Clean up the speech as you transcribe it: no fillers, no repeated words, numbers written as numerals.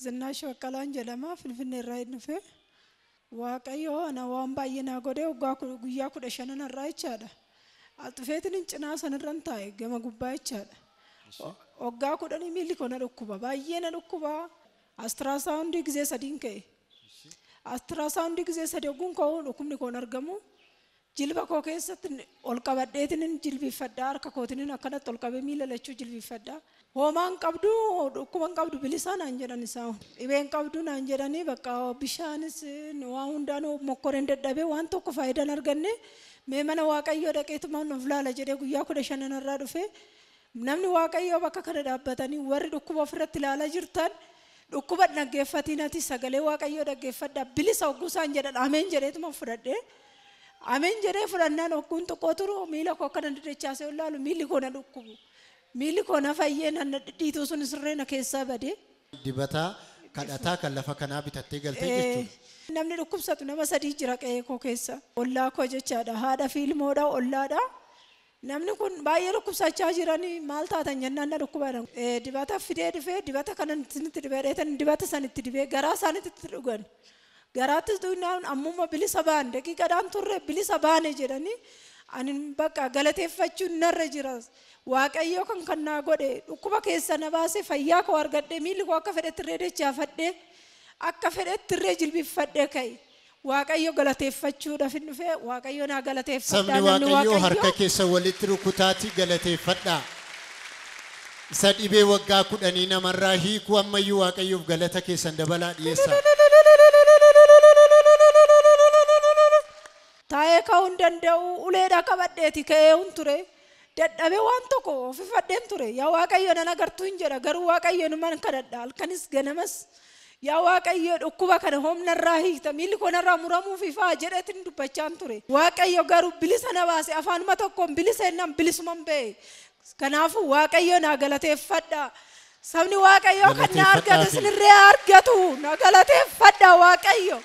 Zinnaash Baqqalaan jedhama. Finfinnee irraa hin dhufe. Waaqayyo ana waan baay'ee naa godhe guyyaa 15 irraa jechaadha. Dhufeetiin cinaa sanirran taa'e gama gubbaa jechaadha. Waggaa 10 miilli koo na dhukkuba. Baay'ee na dhukkuba. Astraasaawundii gizee sadiin ka'e. Astraasaawundii gizee sadii ogguun ka'u dhukkubni koo hin argamu. Jilba koo keessatti ol qabadheetiin jilbiffadha. Harka kootiin akkanatti ol qabee miila lachuu jilbiffadha. Hoomaan qabdu dhukkuba hin qabdu bilisaa naan jedhan isaan. Dhibeen qabdu naan jedhanii bakka bishaanis waan hundaan mokkoreen dadhabee waan tokko faayidaan arganne mee mana Waaqayyoo dhaqeetuma of laala jedhee guyyaa 15 irraa dhufe. Namni Waaqayyoo bakka kana dhaabbatanii warri dhukkuba ofirratti ilaalaa jirtan dhukkuba dhaggeeffatiin ati sagalee Waaqayyoo dhaggeeffadha bilisa hogguu isaan jedhan ameen jedheetuma fudhadhe. Ameen jedhee fudhannaan hogguun xiqqoo turu miila koo akkana dadachaasee ol laalu miilli koo na dhukkubu. Miilli koo na fayyee na dhidhiituu sun sirree na keessaa bade. Dibataa kadhataa kan lafa kanaa bitattee galtee jechuudha. Namni dhukkubsatu nama 3 jira qe'ee koo keessa. Ollaa koo jechaadha. Haadha fi ilmoodha ollaadha. Namni kun baay'ee dhukkubsachaa jiranii maal taatan jennaan na dhukkubaadha. Dibata fidee dhufee dibata kana isinitti dibee dibata sanitti dibee garaa isaanitti itti dhugan. Garaattis dhugnaan ammuma bilisa baan daqiiqaadhaan turre bilisa baane jedhanii ani bakka galateeffachuun narra jira. Waaqayyoo kan kan naa godhe dhukkuba keessa na baase fayyaa koo argadhe miilli koo akka fedhetti irree dachaafadhe akka fedhetti irree jilbiffadhe ka'e. Waaqayyo galateeffachuudhaaf hin dhufe Waaqayyo naa galateeffadha. Sabni Waaqayyoo harka keessa walitti rukutaati galateeffadha. Isa dhibee waggaa 10 namarraa hiikuu ammayyuu Waaqayyoof galata keessan dabalaa dhiyeessaa. Taa'ee ka'uu hin danda'u uleedha qabadheeti ka'ee hin ture. Dadhabee waan tokko ofifadheen ture. Yaa Waaqayyo nan agartuu hin jedha garuu Waaqayyo numan kadhadha halkanis ganamas. Yaa Waaqayyo dhukkuba kana humnarraa hiikta miilli koo narraa muramuuf ifaa jedheetiin dubbachaan ture. Waaqayyo garuu bilisa na baase afaanuma tokkoon bilisa jennaan bilisuman ba'e. Kanaafuu Waaqayyo naa galateeffadha. Sabni Waaqayyoo kan na argatu isinirree argatu na galateeffadha Waaqayyo.